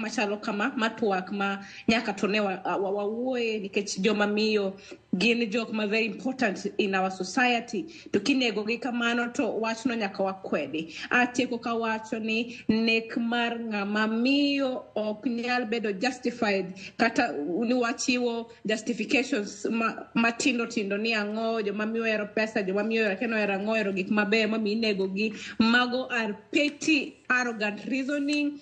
Machalo kama ma twak ma nyaka to ne wawuoye nikech joma miyo gin jok ma very important in our society, to kinego gi kamano to wachno nyaka wakwedi. Atieko kawacho ni nek mar ng'ama miyo ok nyal bedo justified kata ni wachiwo justifications matindo tindo ni ang'o joma miyo ohero pesa, joma miyo ohero kendo ohero ang'o, ohero gik mabeyo mamiyo inego gi. Mago are petty, arrogant reasoning.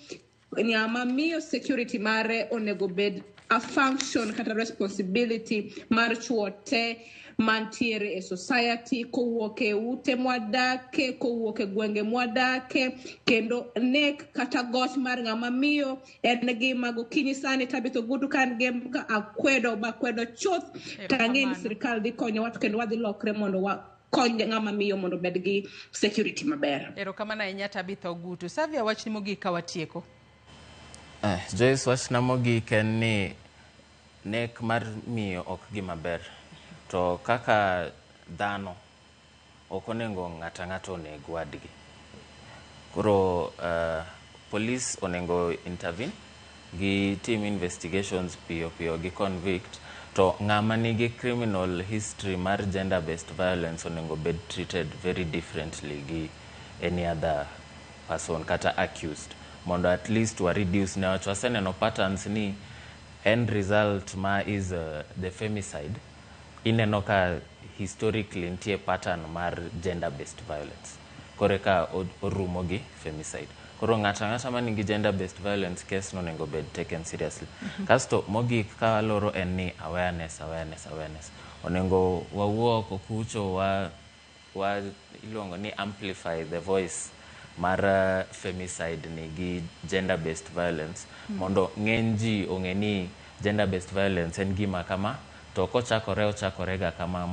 Ng'ama miyo security mare onego bed a function kata responsibility mar chuo te mantiere e society, kowuok e ute mwadake, kowuok e gwenge mwadake. Kendo nek kata goch mar ng'ama miyo en gima gokinyi sani Tabitha Ogutu ka an gi ka akwedo bakwedo chuth. Tang'e ni sirikal dhi konyowa to kendo wadhi lokre mondo wakony ng'ama miyo mondo obed gi security maber. Erokamano ahinya, Tabitha Ogutu. Savia, wachni mogik ka watieko. Joyce, wachna mogik en ni nek mar miyo ok gima ber. To kaka dhano, ok onego ng'ato ang'ata oneg wadgi. Koro police onego intervene, gitim investigations piyo piyo, gi convict to ng'ama nigi criminal history mar gender based violence onego bed treated very differently gi any other person kata accused, mondo at least wa reduce, newach waseneno patterns ni end result ma is the femicide. Ineno ka historically nitie pattern mar gender based violence, koro eka orumo gi femicide. Koro ng'ato ang'ata manigi gender based violence case no onego bed taken seriously. Kasto mogik ka waloro en ni awareness, awareness, awareness. Onego wawuo oko kucho wa iluongo ni amplify the voice mar femicide ni gi gender based violence, mondo ng'eny ji ong'e ni gender based violence en gima kama, to kochakore ochakore ga kama.